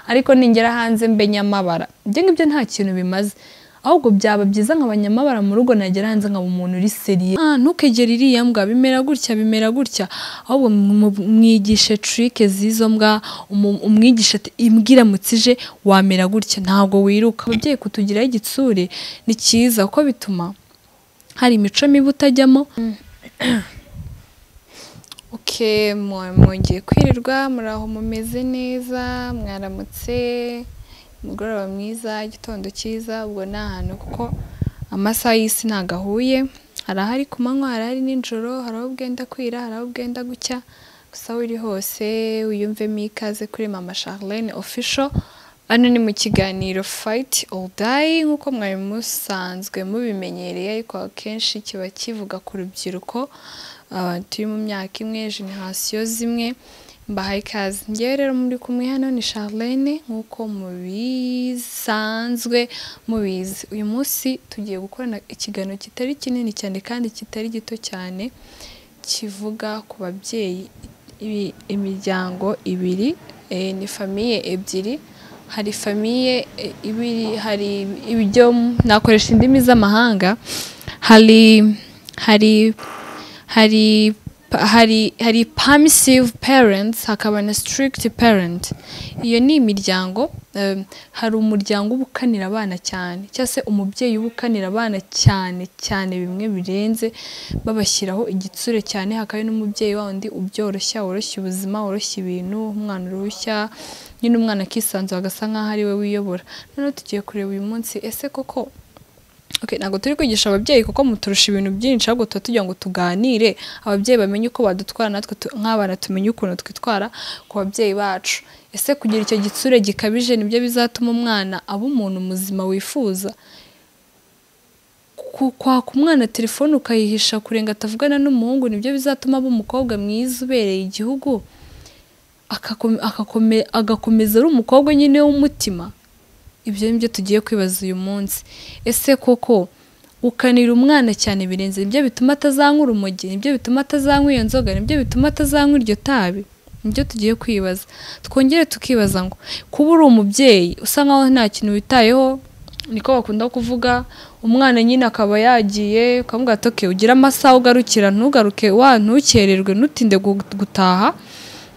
Ariko ningera hanze mbe nyamabara. Ibyo ngibyo nta kintu bimaze, ahubwo byaba byiza nk'abanyamabara mu rugo, nagera hanze nkaba umuntu uri sérieux. Ah, ntukegere iriya mbwa, bimera gutya, bimera gutya. Ahubwo mwigishe trick z'izo mbwa, umwigishe ati imbwa iramutse ije wamera gutya, ntabwo wiruka. Ababyeyi kutugiraho igitsure ni cyiza kuko bituma hari imico mibi utajyamo. Okay, mwongeye kwirirwa, muraho, mumeze neza, mwaramutse, umugoroba mwiza, igitondo cyiza. Ubwo ni ahantu kuko amasaha y'isi ntabwo ahuye, hari ahari ku manywa, hari ahari nijoro, hari aho bwenda kwira, hari aho bwenda gucya. Gusa aho uri hose wiyumvemo ikaze kuri Mama Charlene Official. Hano ni mu kiganiro Fight or Die, nk'uko mwari musanzwe mubimenyereye, ariko akenshi kiba kivuga ku rubyiruko, turi mu myaka imwe, génération zimwe. Mbahaye ikaze. Ngewe rero muri kumwe hano ni Charlene, nk'uko mubisanzwe mubizi. Uyu munsi tugiye gukorana ikiganiro kitari kinini cyane kandi kitari gito cyane, kivuga ku babyeyi, imiryango ibiri, ni famille ebyiri. Hari famille ibiri, hari ibyo nakoresha indimi z'amahanga, hari permissive parents, hakaba na strict parent. Iyo ni imiryango. Hari umuryango uba ukanira abana cyane, cyangwa se umubyeyi uba ukanira abana cyane cyane bimwe birenze, babashyiraho igitsure cyane. Hakaba n'umubyeyi wa wundi ubyoroshya, woroshya ubuzima, woroshya ibintu, umwana uruhushya nyine, umwana akisanzura, agasa nk'aho ari we wiyobora. Noneho tugiye kureba uyu munsi, ese koko, okay, ntabwo turi kwigisha ababyeyi kuko muturusha ibintu byinshi, ahubwo tuba tugira ngo tuganire, ababyeyi bamenye uko badutwara, natwe nk'abana tumenye ukuntu twitwara ku babyeyi bacu. Ese kugira icyo gitsure gikabije nibyo bizatuma umwana aba umuntu muzima wifuza? Kwaka umwana telefone ukayihisha kurenga atavugana n'umuhungu nibyo bizatuma aba umukobwa mwiza ubereye igihugu, agakomeza ari umukobwa nyine w'umutima? Ibyo ni byo tugiye kwibaza uyu munsi. Ese koko ukanira umwana cyane birenze nibyo bituma atazanywa urumogi, nibyo bituma atazanywa iyo nzoga, nibyo bituma atazanywa iryo tabi? Nibyo tugiye kwibaza. Twongere tukibaza ngo kuba uri umubyeyi usa nkaho nta kintu witayeho, niko bakunda kuvuga, umwana nyine akaba yagiye, ukamubwira ati okay, ugire amasaha ugarukira, ntugaruke wa ntukererwe, ntutinde gutaha.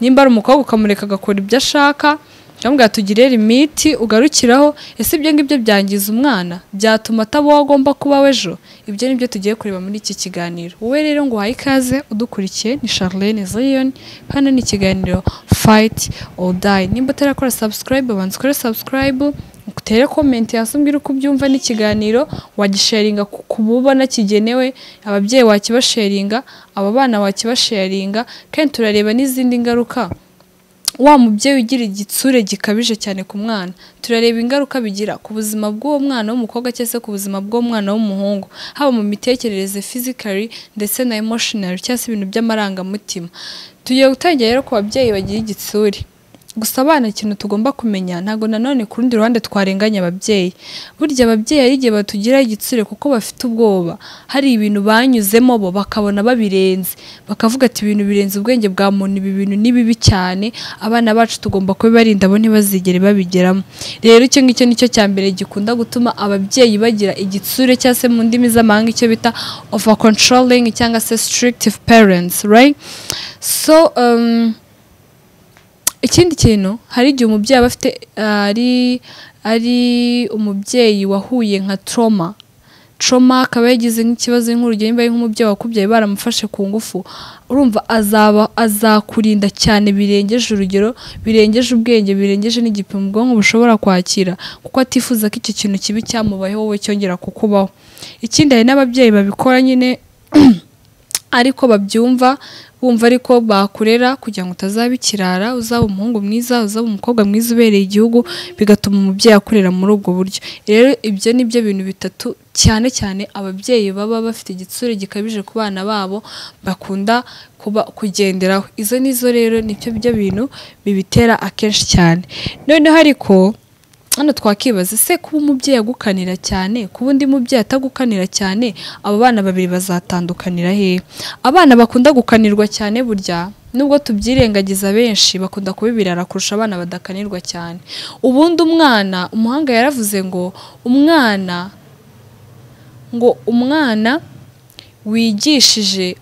Nimba ari umukobwa ukamureka agakora ibyo ashaka, ukamubwira ati ugire limite ugarukiraho. Ese ibyo ngibyo byangiza umwana, byatuma ataba uwo agomba kuba ejo? Ibyo ni byo tugiye kureba muri iki kiganiro. Wowe rero ngo uhaye ikaze udukurikiye, ni Charlene Zion. Hano ni ikiganiro Fight or Die. Nimba utarakora subscribe, banza ukore subscribe, utere comment hasi umbwire uko ubyumva n'ikiganiro, wagisharinga ku bubona kigenewe ababyeyi, wakibasharinga aba bana, wakibasharinga. Kandi turareba n'izindi ngaruka wa mubyeyi ugira igitsure gikabije cyane ku mwana, turareba ingaruka bigira ku buzima bw'uwo mwana w'umukobwa cyangwa se ku buzima bw'uwo mwana w'umuhungu, haba mu mitekerereze, physically, ndetse na emotional, cyangwa se ibintu by'amarangamutima. Tugiye gutangira rero ku babyeyi bagira igitsure. Gusa abana, ikintu tugomba kumenya, ntabwo nanone ku rundi ruhande twarenganya ababyeyi. Burya ababyeyi hari igihe batugiraho igitsure kuko bafite ubwoba, hari ibintu banyuzemo bo bakabona babirenze, bakavuga ati ibintu birenze ubwenge bwa muntu, ibi bintu ni bibi cyane, abana bacu tugomba kubibarinda, bo ntibazigere babigeramo. Rero icyo ngicyo nicyo cya mbere gikunda gutuma ababyeyi bagira igitsure, cyangwa se mu ndimi z'amahanga icyo bita over controlling cyangwa se strict parents, right? So ikindi kintu, hari igihe umubyeyi aba afite, ari umubyeyi wahuye nka trauma, akaba yagize nk'ikibazo, nk'urugero nimba ari nk'umubyeyi wakubyaye baramufashe ku ngufu, urumva azaba azakurinda cyane birengeje urugero, birengeje ubwenge, birengeje n'igipimo ubwonko bushobora kwakira, kuko atifuza ko icyo kintu kibi cyamubayeho wowe cyongera kukubaho. Ikindi, hari n'ababyeyi babikora nyine ariko babyumva, bumva ariko bakurera kugira ngo utazaba ikirara, uzaba umuhungu mwiza, uzaba umukobwa mwiza ubereye igihugu, bigatuma umubyeyi akurera muri ubwo buryo. Rero ibyo ni byo bintu bitatu cyane cyane ababyeyi baba bafite igitsure gikabije ku bana babo bakunda kuba kugenderaho. Izo nizo rero nibyo byo bintu bibitera akenshi cyane. Noneho ariko hano twakibaza, ese kuba umubyeyi agukanira cyane, kuba undi mubyeyi atagukanira cyane, abo bana babiri bazatandukanira hehe? Abana bakunda gukanirwa cyane burya Nubwo tubyirengagiza benshi bakunda kuba ibirara kurusha abana badakanirwa cyane. Ubundi umwana, umuhanga yaravuze ngo umwana wigishije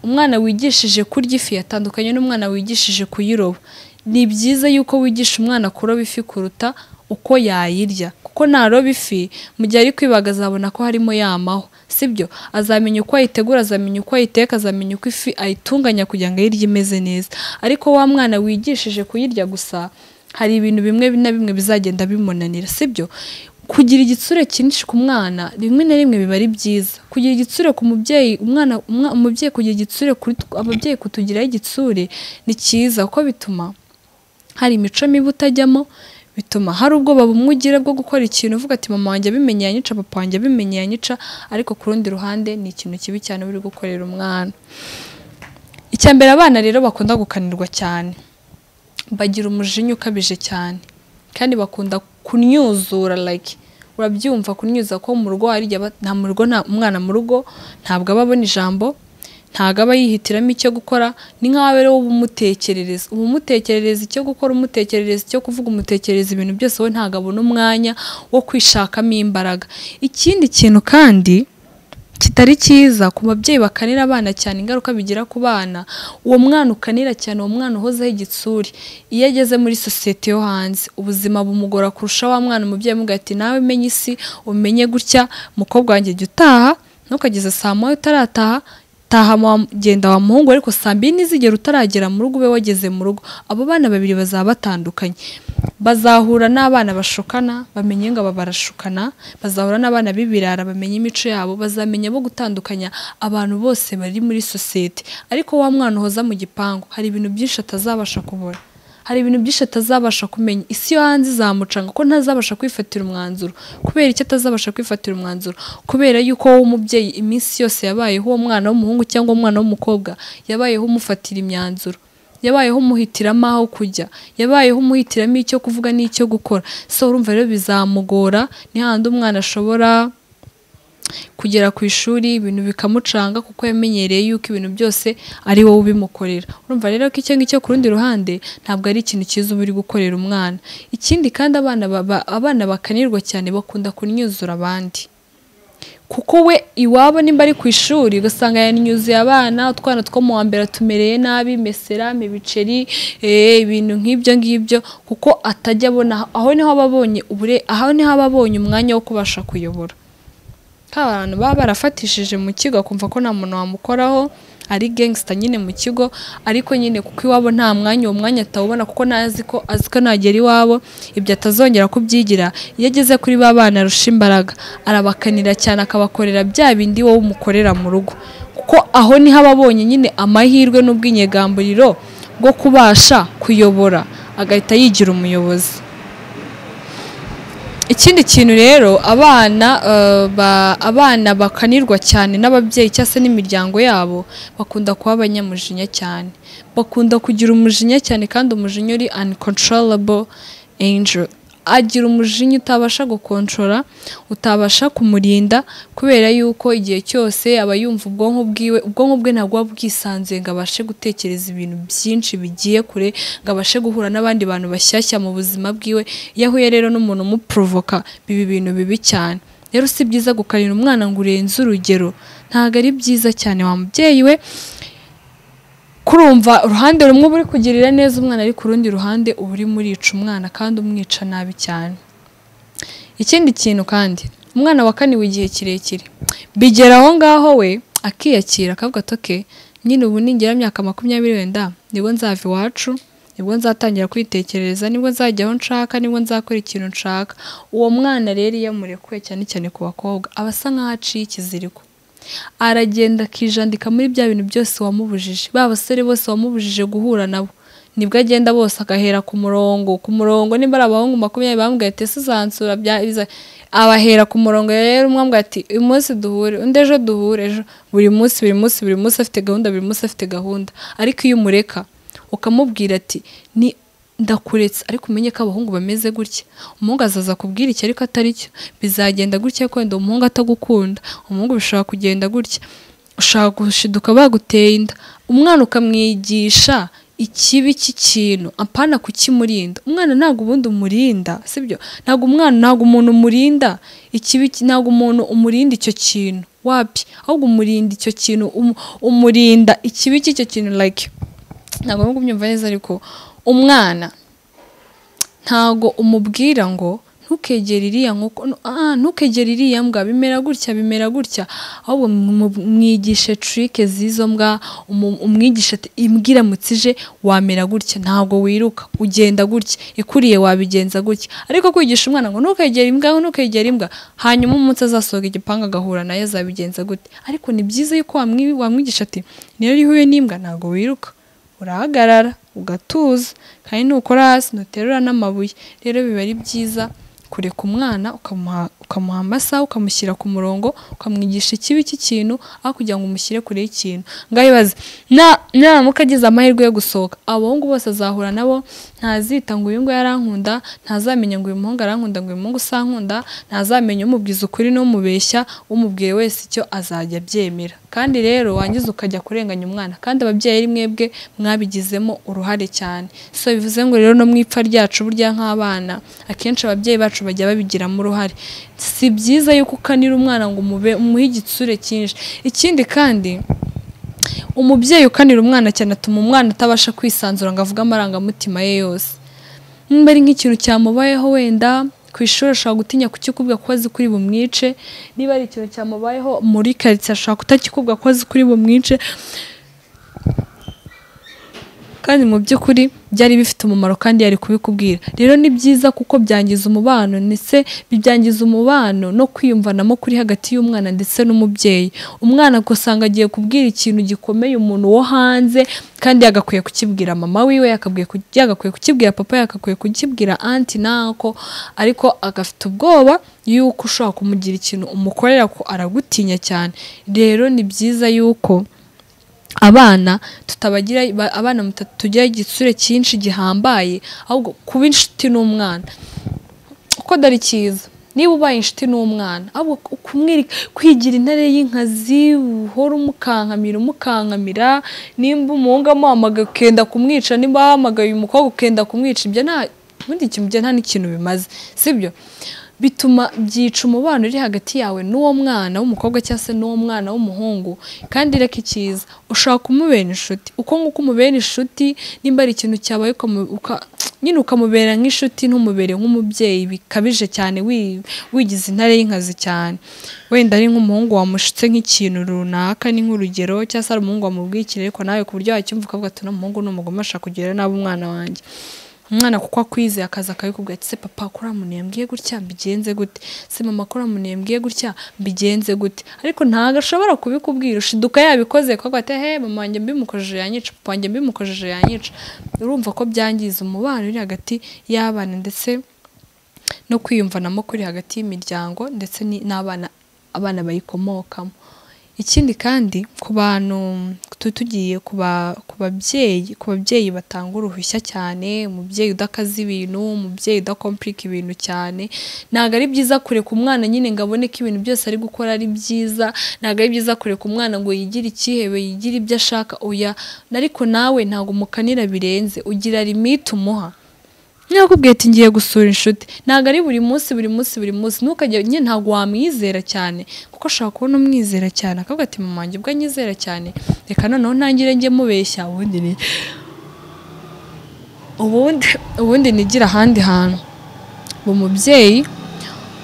kurya ifi yatandukanye n'umwana wigishije kuyiroba. Ni byiza yuko wigisha umwana kuroba ifi kuruta uko yayirya, kuko naroba ifi mu gihe ari kwibaga azabona ko harimo yamaho, sibyo? Azamenya uko ayitegura, azamenya uko ayiteka, azamenya uko ifi ayitunganya kugira ngo ayirye imeze neza. Ariko wa mwana wigishije kuyirya gusa, hari ibintu bimwe na bimwe bizagenda bimunanira, sibyo? Kugira igitsure cyinshi ku mwana rimwe na rimwe biba ari byiza. Kugira igitsure ku mubyeyi, umubyeyi kugira igitsure kuri ababyeyi, kutugiraho igitsure ni cyiza, kuko bituma hari imico mibi utajyamo, bituma hari ubwoba bumwe ugira bwo gukora ikintu uvuga ati mama wanjye abimenye yanyica, papa wanjye abimenye yanyica. Ariko ku rundi ruhande ni ikintu kibi cyane uri gukorera umwana. Icya mbere, abana rero bakunda gukanirwa cyane, bagira umujinya ukabije cyane, kandi bakunda kunyuzura, like urabyumva, kunyuza ko mu rugo hari nta mu rugo, nta umwana mu rugo ntabwo aba abona ijambo, ntabwo aba yihitiramo icyo gukora. Ni nkaho rero uba umutekerereza icyo gukora, umutekerereza icyo kuvuga, umutekerereza ibintu byose, we ntabwo abona umwanya wo kwishakamo imbaraga. Ikindi kintu kandi kitari cyiza ku babyeyi bakanira abana cyane, ingaruka bigira ku bana, uwo mwana ukanira cyane, uwo mwana uhozaho igitsure, iyo ageze muri sosiyete yo hanze ubuzima bumugora kurusha wa mwana umubyeyi amubwira ati nawe menye isi, umenye gutya, mukobwa wanjye jya utaha, ntukageze saa moya utarataha, taha genda wa muhungu, ariko saa mbiri ntizigera utaragera mu rugo, ube wageze mu rugo. Abo bana babiri bazaba batandukanye, bazahura n'abana bashukana bamenye ngo aba barashukana, bazahura n'abana b'ibirara bamenye imico yabo, bazamenya bo gutandukanya abantu bose bari muri sosiyete. Ariko wa mwana uhoza mu gipangu hari ibintu byinshi atazabasha kubona, hari ibintu byinshi atazabasha kumenya. Isi yo hanze izamucanga ko ntazabasha kwifatira umwanzuro. Kubera icyo atazabasha kwifatira umwanzuro? Kubera yuko wowe umubyeyi iminsi yose yabayeho uwo mwana w'umuhungu cyangwa umwana w'umukobwa yabayeho umufatira imyanzuro, yabayeho umuhitiramo aho kujya, yabayeho umuhitiramo icyo kuvuga n'icyo gukora. So urumva rero bizamugora, ni handi umwana ashobora kugera ku ishuri ibintu bikamucanga kuko yamenyereye yuko ibintu byose ari wowe ubimukorera. Urumva rero ko icyo ngicyo ku rundi ruhande ntabwo ari ikintu cyiza uba uri gukorera umwana. Ikindi kandi abana bakanirwa cyane bakunda kunyuzura abandi, kuko we iwabo nimba ari ku ishuri ugasanga yanyuzuye abana, utwana two mu wa mbere tumereye nabi, mesera, ibiceri, ibintu nk'ibyo ngibyo, kuko atajya abona aho niho ababonye aho niho ababonye umwanya wo kubasha kuyobora. Abantu baba barafatishije mu kigo akumva ko nta muntu wamukoraho, ari gangster nyine mu kigo, ariko nyine kuko iwabo nta mwanya, uwo mwanya atawubona kuko ntazi ko azi ko nagera iwabo ibyo atazongera kubyigira. Iyo ageze kuri ba bana arusha imbaraga, arabakanira cyane, akabakorera bya bindi wowe umukorera mu rugo, kuko aho niho ababonye nyine amahirwe n'ubwinyegamburiro bwo kubasha kuyobora, agahita yigira umuyobozi. Ikindi kintu rero, abana bakanirwa cyane n'ababyeyi cyangwa se n'imiryango yabo bakunda kuba abanyamujinya cyane, bakunda kugira umujinya cyane, kandi umujinya uri uncontrollable angel. Agira umujinya utabasha gukontorora, utabasha kumurinda, kubera yuko igihe cyose aba yumva ubwonko bwiwe, ubwonko bwe ntabwo buba bwisanzuye ngo abashe gutekereza ibintu byinshi bigiye kure, ngo abashe guhura n'abandi bantu bashyashya mu buzima bwiwe. Iyo ahuye rero n'umuntu umuprovoka biba ibintu bibi cyane. Rero si byiza gukanira umwana ngo urenze urugero, ntabwo ari byiza cyane wa mubyeyi we. Kurumva uruhande rumwe uba uri kugirira neza umwana, ariko urundi ruhande uba uri murica umwana kandi umwica nabi cyane. Ikindi kintu kandi, umwana wakaniwe igihe kirekire bigera aho ngaho we akiyakira akavuga ati okay, nyine ubu ningera myaka 20 wenda nibwo nzava iwacu, nibwo nzatangira kwitekerereza, nibwo nzajya aho nshaka, nibwo nzakora ikintu nshaka. Uwo mwana rero iyo amurekuye, cyane cyane ku bakobwa, aba asa nkaho aciye ikiziriko, aragenda akijandika muri bya bintu byose wamubujije, ba basore bose wamubujije guhura nabo, nibwo agenda bose agahera ku murongo, ku murongo. Nimba ari abahungu 20 bambwiye ati ese uzansura, abahera ku murongo. Rero umwe ambwira ati uyu munsi duhure, undi ejo duhure, ejo, buri munsi buri munsi buri munsi afite gahunda, buri munsi afite gahunda. Ariko iyo umureka ukamubwira ati ni ndakuretse, ariko umenye ko abahungu bameze gutya, umuhungu azaza kubwira iki ariko atari cyo, bizagenda gutya, kwenda umuhungu atagukunda, umuhungu bishobora kugenda gutya, ushaka gushiduka baguteye inda. Umwana ukamwigisha ikibi cy'ikintu, apana kukimurinda. Umwana ntabwo ubundi umurinda, sibyo? Ntabwo umwana, ntabwo umuntu umurinda ikibi, ntabwo umuntu umurinda icyo kintu wapi, ahubwo umurinda icyo kintu, umurinda ikibi cy'icyo kintu. Like ntabwo nubwo ubyumva neza, ariko umwana ntabwo umubwira ngo ntukegere iriya nkoko, ntukegere iriya mbwa, bimera gutya, bimera gutya, ahubwo mwigishe trick z'izo mbwa, umwigishe ati imbwa iramutse ije wamera gutya, ntabwo wiruka, ugenda gutya, ikuriye wabigenza gutya. Ariko kwigisha umwana ngo ntukegere imbwa, ntukegere imbwa, hanyuma umunsi azasohoka igipangu agahura nayo azabigenza gute? Ariko ni byiza yuko wamwigisha ati niyo ihuye n'imbwa ntabwo wiruka, urahagarara ugatuza, kandi nukora hasi ntuterura n'amabuye. Rero biba ari byiza kureka umwana ukamuha amasaha, ukamushyira ku murongo, ukamwigisha ikibi cy'ikintu aho kugira ngo umushyire kure y'ikintu. Ngaho ibaze naramuka agize amahirwe yo gusohoka, abahungu bose azahura nabo, ntazita ngo uyu nguyu arankunda, ntazamenya ngo uyu muhungu arankunda, ngo uyu muhungu usankunda, ntazamenya umubwiza ukuri n'umubeshya, umubwiye wese icyo azajya abyemera. Kandi rero wangiza ukajya kurenganya umwana, kandi ababyeyi ari mwebwe mwabigizemo uruhare cyane. So bivuze ngo rero no mu ipfa ryacu burya nk'abana, akenshi ababyeyi bacu bajya babigiramo uruhare. Si byiza yuko ukanira umwana ngo umuhe igitsure cyinshi. Ikindi kandi umubyeyi ukanira umwana cyane atuma umwana atabasha kwisanzura ngo avuge amarangamutima ye yose. Nimba ari nk'ikintu cyamubayeho wenda ku ishuri ashobora gutinya kukikubwira ko azi kuri bumwice, niba ari ikintu cyamubayeho muri karitsiye ashobora kutakikubwira ko azi kuri bumwice, kandi mu by'ukuri byari bifite umumaro kandi yari kubikubwira. Rero ni byiza kuko byangiza umubano, ndetse byangiza umubano no kwiyumvanamo kuri hagati y'umwana ndetse n'umubyeyi. Umwana ugasanga agiye kubwira ikintu gikomeye umuntu wo hanze, kandi yagakwiye kukibwira mama wiwe, yagakwiye kukibwira papa, yagakwiye kukibwira anti nako, ariko agafite ubwoba yuko ushobora kumugira ikintu umukorera ko aragutinya cyane. Rero ni byiza yuko abana tutabagira, abana tugira igitsure cyinshi gihambaye, ahubwo kuba inshuti n'umwana uko dari cyiza. Niba ubaye inshuti n'umwana, ahubwo kwigira intare y'inkazi, uhora umukankamira, nimba umuhungu amuhamagaye ukenda kumwica, nimba ahamagaye umukobwa ukenda kumwica, ibyo nta bundi kintu, ibyo nta n'ikintu bimaze, sibyo? Bituma byica umubano uri hagati yawe n'uwo mwana w'umukobwa cyangwa se n'uwo mwana w'umuhungu. Kandi reka icyiza, ushobora kumubera inshuti uko nguko umubera inshuti, nimba ari ikintu cyabaye nyine ukamubera nk'inshuti, ntumubere nk'umubyeyi bikabije cyane, wigize intare y'inkazi cyane. Wenda ari nk'umuhungu wamushutse nk'ikintu runaka, ni nk'urugero, cyangwa se ari umuhungu wamubwiye ikintu ariko nawe ku buryo wacyumva ukavuga ati uno muhungu ni umugome ashaka kugirira nabi umwana wanjye. Umwana kuko akwizeye akaza akabikubwira ati se papa kuri muntu yambwiye gutya mbigenze gute, se mama kuri muntu yambwiye gutya mbigenze gute, ariko ntago ashobora kubikubwira, ushiduka yabikoze kuko ati he mama wanjye mbimukojeje yanyica, papa wanjye mbimukojeje yanyica. Urumva ko byangiza umubano uri hagati y'abana ndetse no kwiyumvanamo kuri hagati y'imiryango ndetse n'abana, abana bayikomokamo. Ikindi kandi ku bantu tugiye ku babyeyi batanga uruhushya cyane, umubyeyi udakaza ibintu, umubyeyi udakomplika ibintu cyane, ntabwo ari byiza kureka umwana nyine ngo abone ko ibintu byose ari gukora ari byiza, ntabwo ari byiza kureka umwana ngo yigire ikihebe, yigire ibyo ashaka, oya. Ariko nawe ntabwo umukanira birenze, ugira limite umuha. Nakubwiye ati ngiye gusura inshuti, ntabwo ari buri munsi buri munsi buri munsi, ntukajye nyine, ntabwo wamwizera cyane kuko ashobora kubona umwizera cyane akavuga ati mama wanjye ubwo anyizera cyane, reka noneho ntangire njye mubeshya, ubundi nigira ahandi hantu. Umubyeyi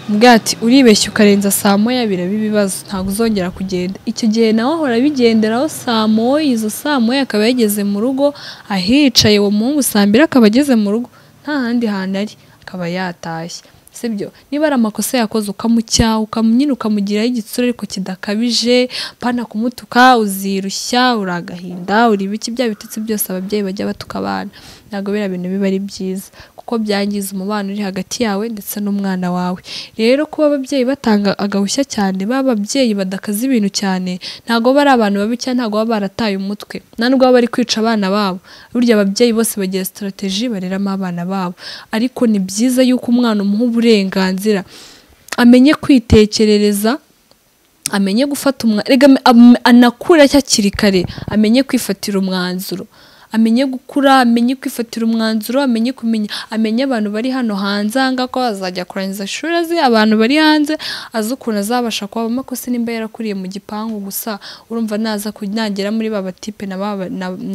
umubwira ati uribeshya ukarenza saa moya biraba ibibazo, ntabwo uzongera kugenda. Icyo gihe nawe ahora abigenderaho saa moya, izo saa moya akaba yageze mu rugo ahicaye, uwo muhungu saa mbiri akaba ageze mu rugo nta handi hantu ari, akaba yatashye, sibyo? Niba ari amakosa yakoze ukamucyaha, nyine ukamugiraho igitsure ariko kidakabije, pana kumutuka, uzirushya, uragahinda, uri ibiki, bya bitutsi byose ababyeyi bajya batuka abana, ntabwo biriya bintu biba ari byiza kuko byangiza umubano uri hagati yawe ndetse n'umwana wawe. Rero kuba ababyeyi batanga agahushya cyane, baba ababyeyi badakaza ibintu cyane, ntabwo bari abantu babi cyane, ntabwo baba barataye umutwe, nta nubwo baba bari kwica abana babo. Burya ababyeyi bose bagira strategy bareramo abana babo, ariko ni byiza yuko umwana umuha uburenganzira, amenye kwitekerereza, amenye gufata anakura hakiri kare, amenye kwifatira umwanzuro. amenye gukura, amenye kwifatira umwanzuro, amenye kumenya, amenye abantu bari hano hanze aha ko azajya kurangiza ishuri azi abantu bari hanze, azi ukuntu azabasha kubabamo. Ko se nimba yarakuriye mu gipangu gusa, urumva naza nagera muri ba batipe na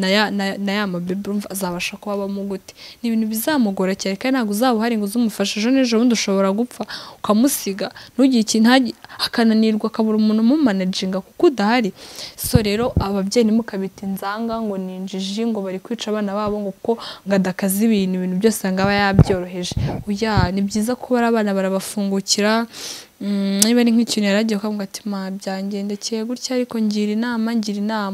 ya mabebe, urumva azabasha kubabamo gute? Ni ibintu bizamugora cyane, kandi ntabwo uzaba uhari ngo uzumufashe. Ejo n'ejo bundi ushobora gupfa ukamusiga, ntugire ikintu, akananirwa, akabura umuntu umumanaginga kuko udahari. So rero ababyeyi ntimukabite inzanga ngo ni injiji, ngo bari kwica abana babo, ngo kuko ngo adakaza ibintu byose ngo aba yabyoroheje. Oya, ni byiza kuba ari abana barabafungukira. Niba ari nk'ikintu yaragiye ukavuga ati ma byangendekeye gutya, ariko ngira inama,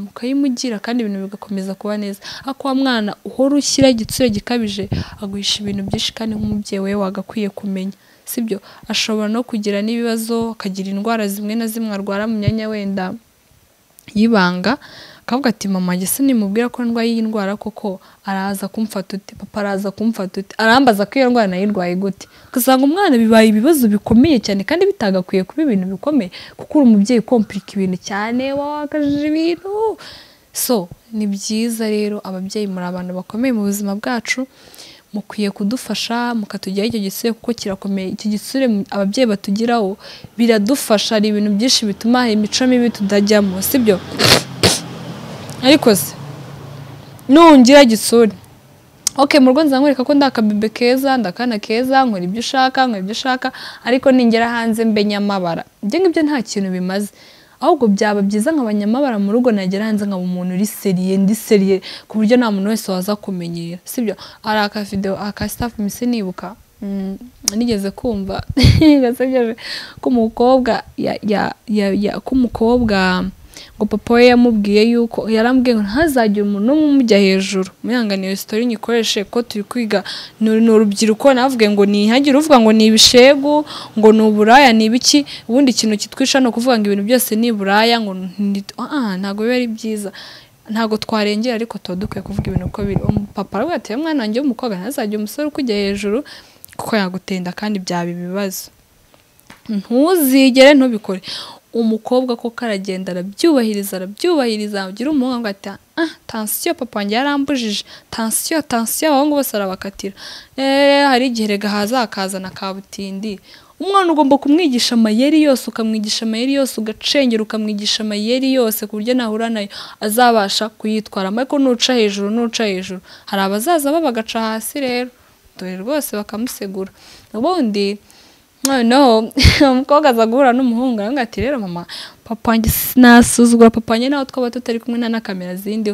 ukayimugira, kandi ibintu bigakomeza kuba neza. Ariko wa mwana uhora ushyira igitsure gikabije aguhisha ibintu byinshi, kandi nk'umubyeyi we wagakwiye kumenya, sibyo? Ashobora no kugira n'ibibazo, akagira indwara zimwe na zimwe arwara mu myanya wenda y'ibanga, akavuga ati mama njye sinimubwira ko ndwaye iyi ndwara koko araza kumfata ute, papa araza kumfata ute, arambaza ko iyo ndwara nayirwaye gute. Ugasanga umwana bibaye ibibazo bikomeye cyane, kandi bitagakwiye kuba ibintu bikomeye, kuko uri umubyeyi ukomplika ibintu cyane, wakajije ibintu. So ni byiza rero ababyeyi muri abantu bakomeye mu buzima bwacu, mukwiye kudufasha mukatugiraho icyo gitsure, kuko kirakomeye. Icyo gitsure ababyeyi batugiraho biradufasha, hari ibintu byinshi bituma imico mibi tutajyamo, sibyo? Ariko se nungira gitsure, okay, mu rugo nzamwereka ko ndakabebe keza, ndakana keza, nkora ibyo ushaka, ariko ningera hanze mbe nyamabara, ibyo ngibyo nta kintu bimaze. Ahubwo byaba byiza nk'abanyamabara mu rugo, nagera hanze nkaba umuntu uri seriye, ndi seriye ku buryo nta muntu wese waza kumenyera, sibyo? Ari aka video aka staff mise nibuka nigeze kumva gasekeje ko umukobwa ya ngo papa we yamubwiye yuko yarambwiye ngo ntazagire umuntu n'umwe umujya hejuru. Muyanganiye story nyikoreshe ko turi kwiga ni urubyiruko, navuge ngo ntihagire uvuga ngo ni ibishegu, ngo ni uburaya, ni ibiki. Ubundi ikintu kitwisha no kuvuga ngo ibintu byose ni buraya, ngo ntago biba ari byiza, ntago twarengera, ariko tuba dukwiye kuvuga ibintu uko biri. Papa aravuga ati mwana wanjye w'umukobwa ntazagire umusore ukujya hejuru kuko yagutenda, kandi byaba ibibazo, ntuzigere ntubikore. Umukobwa ko karagenda arabyubahiriza, ugira umuhungu ngo ati tansiyo papa wanjye yarambujije, tansiyo, abahungu bose arabakatira. Hari igihe rega haza akazana kabutindi. Umwana ugomba kumwigisha amayeri yose, ukamwigisha amayeri yose, ugacengera ukamwigisha amayeri yose, ku buryo nahura nayo azabasha kuyitwara. Ariko nuca hejuru, hari abazaza bagaca hasi rero, dore rwose bakamusegura. Ubundi noneho umukobwa aza guhura n'umuhungu aravuga ati rero mama, papa wanjye sinasuzugura papa wanjye, naho twaba tutari kumwe nta na kamera zindi,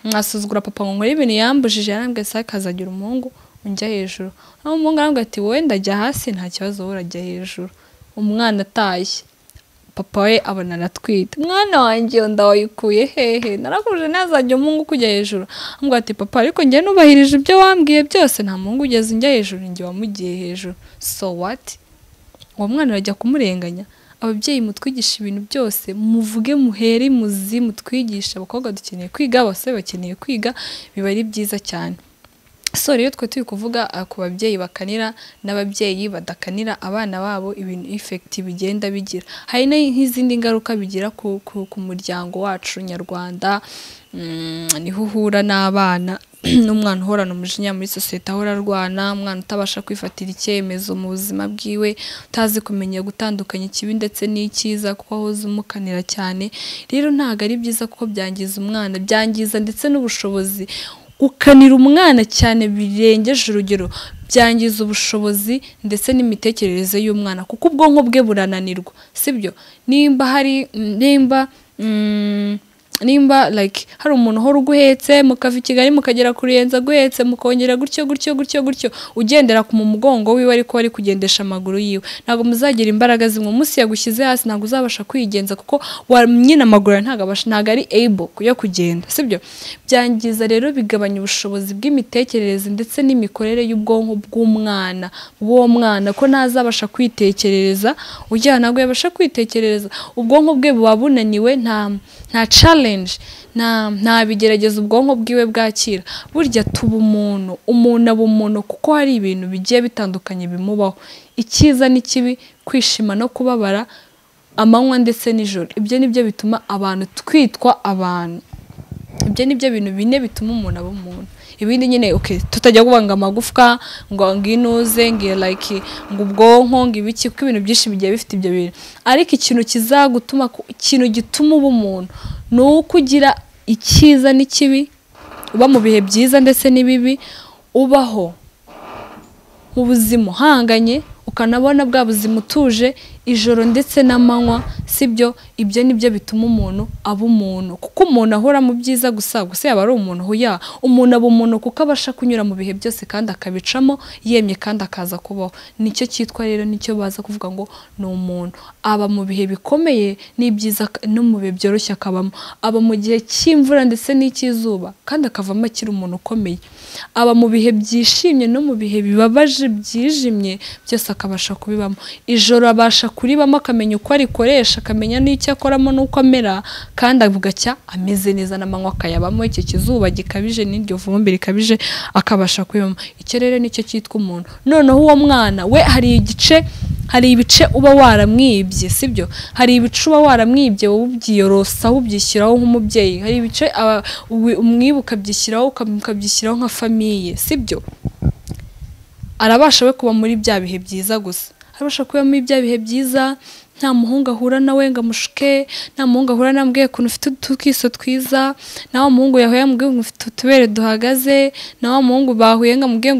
mwasuzugura papa ngo nkore ibintu yambujije. Yarambwiye se akazagira umuhungu unjya hejuru. Naho umuhungu arambwira ati wowe ndajya hasi nta kibazo, wowe urajya hejuru. Umwana atashye papa we abona aratwite, mwana wanjye ndawayikuye hehe, narakuje ntazajya umuhungu kujya hejuru. Ambwira ati papa ariko njye nubahirije ibyo wambwiye byose, nta muhungu ugeze unjya hejuru, njye wamugiye hejuru. So what? Uwo mwana arajya kumurenganya. Ababyeyi mutwigisha ibintu byose, muvuge muhere muzi, mutwigisha. Abakobwa dukeneye kwiga, abasore bakeneye kwiga, biba ari byiza cyane. So rero twe turi kuvuga ku babyeyi bakanira n'ababyeyi badakanira abana babo, ibintu effect bigenda bigira. Hari n'izindi ngaruka bigira ku muryango wacu nyarwanda. Niho uhura n'abana n'umwana uhorana umujinya muri sosiyete, ahora arwana, umwana utabasha kwifatira icyemezo mu buzima bwiwe, utazi kumenya gutandukanya ikibi ndetse n'icyiza, kuko ahoza umukanira cyane. Rero ntago ari byiza kuko byangiza umwana, byangiza ndetse n'ubushobozi. Gukanira umwana cyane birengeje urugero byangiza ubushobozi ndetse n'imitekerereze y'umwana, kuko ubwonko bwe burananirwa, sibyo? Nimba hari nimba like hari umuntu uhora uguhetse, mukava i Kigali mukagera ku Ruyenzi aguhetse, mukongera gutyo gutyo gutyo gutyo, ugendera ku mugongo wiwe ariko ari kugendesha amaguru yiwe, ntabwo muzagira imbaraga zimwe. Umunsi yagushyize hasi ntabwo uzabasha kwigenza, kuko nyine amaguru ntabwo ari able yo kugenda, sibyo? Byangiza rero, bigabanya ubushobozi bw'imitekerereze ndetse n'imikorere y'ubwonko bw'umwana, bw'uwo mwana, ko ntazabasha kwitekerereza. Ujya ntabwo yabasha kwitekerereza, ubwonko bwe buba bunaniwe, nta challenge, nta bigerageza ubwonko bwiwe bwakira. Burya tuba umuntu, umuntu aba umuntu kuko hari ibintu bigiye bitandukanye bimubaho, icyiza n'ikibi, kwishima no kubabara, amanywa ndetse n'ijoro. Ibyo nibyo bituma abantu twitwa abantu. Ibyo ni byo bintu bine bituma umuntu aba umuntu. Ibindi nyine okay, tutajya kuvuga ngo amagufwa, ngo nginuze, ngiye like ngo ubwonko, ngo ibiki, kuko ibintu byinshi bigiye bifite ibyo bintu. Ariko ikintu kizagutuma, ikintu gituma uba umuntu ni uko ugira icyiza n'ikibi, uba mu bihe byiza ndetse n'ibibi, ubaho mu buzima uhanganye, ukanabona bwa buzima utuje ijoro ndetse n'amanywa, sibyo? Ibyo nibyo bituma umuntu aba umuntu. Kuko umuntu ahora mu byiza gusa gusa yaba ari umuntu huya, umuntu aba umuntu kuko abasha kunyura mu bihe byose kandi akabicamo yemye kandi akaza kubaho. Nicyo cyitwa rero, nicyo baza kuvuga ngo ni umuntu. Aba mu bihe bikomeye n'ibyiza no mu bihe byoroshye akabamo, aba mu gihe cy'imvura ndetse n'icy'izuba kandi akavamo akiri umuntu ukomeye, aba mu bihe byishimye no mu bihe bibabaje byijimye byose akabasha kubibamo. Ijoro abasha kuribamo akamenya uko arikoresha, akamenya n'icyo akoramo n'uko amera, kandi bugacya ameze neza, n'amanywa akayabamo, icyo kizuba gikabije n'iryo vumbi rikabije akabasha kubibamo. Icyo rero nicyo cyitwa umuntu. Noneho uwo mwana we hari igice, hari ibice uba waramwibye, sibyo? Hari ibice uba waramwibye wowe ubyiyorosaho, ubyishyiraho nk'umubyeyi. Hari ibice umwibuka ukabyishyiraho, ukabyishyiraho nka famiye, sibyo? Arabasha we kuba muri bya bihe byiza gusa, arabasha kuba muri bya bihe byiza, nta muhungu ahura nawe ngo amushuke, nta muhungu ahura nawe ambwiye ukuntu ufite utukiso twiza, nta wa muhungu yahuye amubwiye ngo ufite utubere duhagaze, nta wa muhungu bahuye ngo amubwiye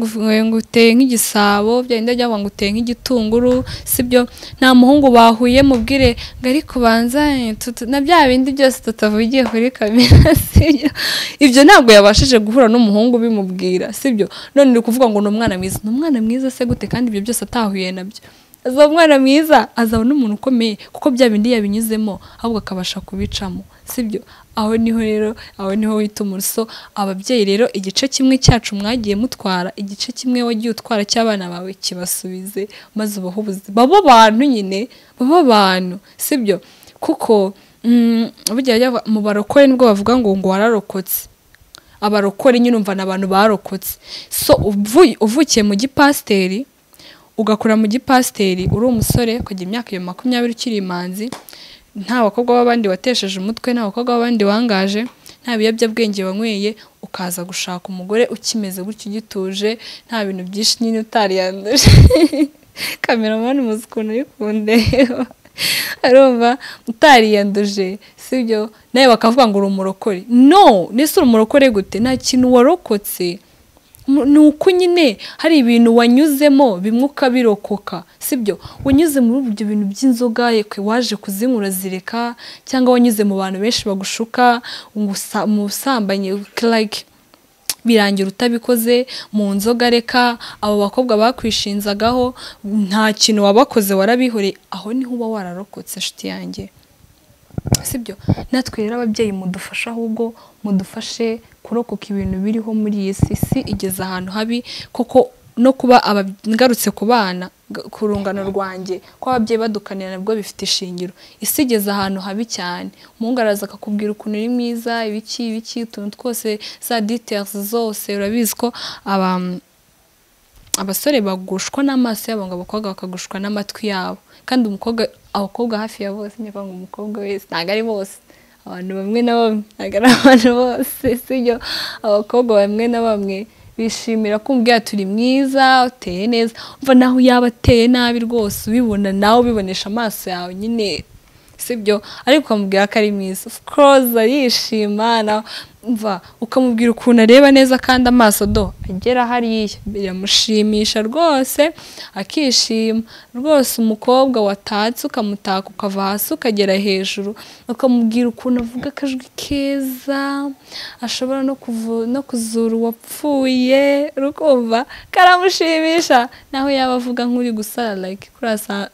ngo uteye nk'igisabo, bya bindi byavuga ngo uteye nk'igitunguru, sibyo? Nta muhungu bahuye mubwire ngo ariko banza na bya bindi byose tutavugiye kuri kamera, sibyo? Ibyo ntabwo yabashije guhura n'umuhungu bimubwira, sibyo? None uri kuvuga ngo ni umwana mwiza. Ni umwana mwiza se gute kandi ibyo byose atahuye nabyo? Azaba umwana mwiza, azaba n'umuntu ukomeye kuko bya bindi yabinyuzemo ahubwo akabasha kubicamo, sibyo? Aho niho rero, aho niho wita umuntu. Ababyeyi rero igice kimwe cyacu mwagiye mutwara, igice kimwe wagiye utwara cy'abana bawe kibasubize, maze ubaho ubuzima, babo bantu nyine, babo bantu, sibyo? Kuko burya mu barokore nibwo bavuga ngo wararokotse. Abarokore nyine umva n'abantu barokotse. So uvukiye mu gipasiteri, ugakura mu gipasiteri uri umusore ukajya imyaka ya 20 ukiri imanzi, nta bakobwa b'abandi watesheje umutwe, nta bakobwa b'abandi wangaje, nta biyobyabwenge wanyweye, ukaza gushaka umugore ukimeze gutyo ugituje, nta bintu byinshi nyine utariyanduje. Cameraman muzi ukuntu uri kundeba, arumva utariyanduje, sibyo? Nawe bakavuga ngo uri umurokore. No, nese uri umurokore gute? Nta kintu warokotse. Ni uko nyine hari ibintu wanyuzemo bimwe ukabirokoka, sibyo? Wanyuze muri ibyo bintu by'inzoga waje kuzinyura zireka, cyangwa wanyuze mu bantu benshi bagushuka mu busambanyi, like birangira utabikoze, mu nzoga reka, abo bakobwa bakwishinzagaho nta kintu wabakoze warabihoreye. Aho niho uba wararokotse nshuti yanjye, sibyo? Natwe rero ababyeyi mudufasha, ahubwo mudufashe kurokoka ibintu biriho muri iyi si. Isi igeze ahantu habi koko, no kuba ngarutse ku bana, ku rungano rwanjye, ko ababyeyi badukanira nabwo bifite ishingiro. Isi igeze ahantu habi cyane. Umuhungu araza akakubwira ukuntu uri mwiza, ibiki ibiki, utuntu twose, za details zose. Urabizi ko abasore bagushwa n'amaso yabo, ngo abakobwa bakagushwa n'amatwi yabo. Kandi umukobwa, abakobwa hafi ya bose, njye ngo umukobwa wese, ntabwo ari bose, abantu bamwe na bamwe, ntabwo ari abantu bose, sibyo? Abakobwa bamwe na bamwe bishimira kumbwira turi mwiza, uteye neza, umva naho yaba ateye nabi rwose ubibona nawe ubibonesha amaso yawe nyine, sibyo? Ariko ukamubwira ko ari mwiza, of course arishima, nawe umva ukamubwira ukuntu areba neza kandi amaso do agera hariya, biramushimisha rwose, akishima rwose. Umukobwa watatse ukamutaka ukava hasi ukagera hejuru, ukamubwira ukuntu avuga akajwi keza, ashobora no kuzura uwapfuye, urukumva karamushimisha, naho yaba avuga nk'uri gusara like kurasa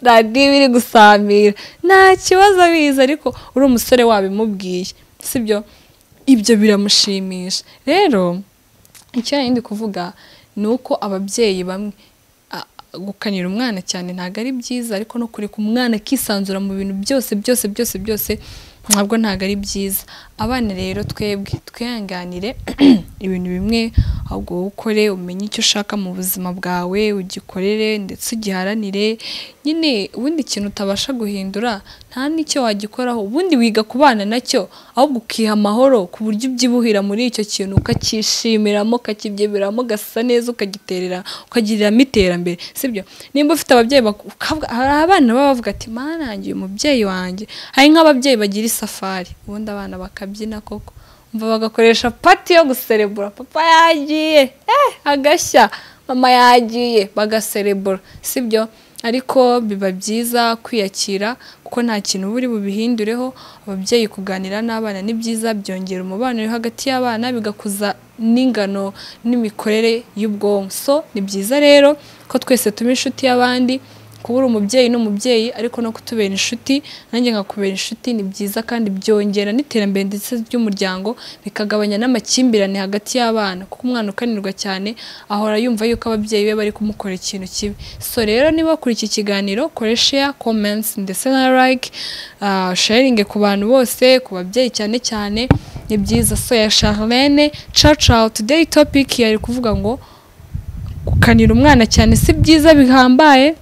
radiyo iri gusamira, nta kibazo abizi, ariko uri umusore wabimubwiye, sibyo? Ibyo biramushimisha. Rero icyo nari ndi kuvuga ni uko ababyeyi bamwe gukanira umwana cyane ntabwo ari byiza, ariko no kureka umwana akisanzura mu bintu byose byose byose byose Ntabwo ari byiza. Abana rero twebwe twihanganire ibintu bimwe, ahubwo wowe ukore, umenye icyo ushaka mu buzima bwawe, ugikorere ndetse ugiharanire. Nyine ubundi ikintu utabasha guhindura nta n'icyo wagikoraho, ubundi wiga kubana nacyo, ahubwo ukiha amahoro ku buryo ubyibuhira muri icyo kintu, ukacyishimiramo, ukakibyibuhiramo, ugasa neza, ukagiterera, ukagiriramo iterambere, sibyo? Nimba ufite ababyeyi, hari abana baba bavuga ati mana yanjye, uyu mubyeyi wanjye. Hari nk'ababyeyi bagira isafari, ubundi abana bakabyina koko, umva bagakoresha party yo guserebura, papa yagiye, agashya, mama yagiye, bagaserebura, sibyo? Ariko biba byiza kwiyakira kuko nta kintu uba uri bubihindureho. Ababyeyi kuganira n'abana ni byiza, byongera umubano uri hagati y'abana, bigakuza n'ingano n'imikorere y'ubwonko. So ni byiza rero ko twese tuba inshuti y'abandi, kuba uri umubyeyi n'umubyeyi, ariko no kutubera inshuti, nanjye nkakubera inshuti, ni byiza kandi byongera n'iterambere ndetse ry'umuryango, bikagabanya n'amakimbirane hagati y'abana, kuko umwana ukanirwa cyane ahora yumva yuko ababyeyi be bari kumukora ikintu kibi. So rero niba kuri iki kiganiro, kore share, comments ndetse na like, sharing ku bantu bose, ku babyeyi cyane cyane, ni byiza. So ya Charlene, ciao ciao. Today topic yari kuvuga ngo gukanira umwana cyane si byiza bihambaye,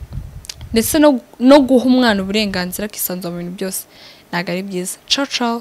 ndetse no guha umwana uburenganzira akisanzura mu bintu byose ntabwo ari byiza. Ciao ciao.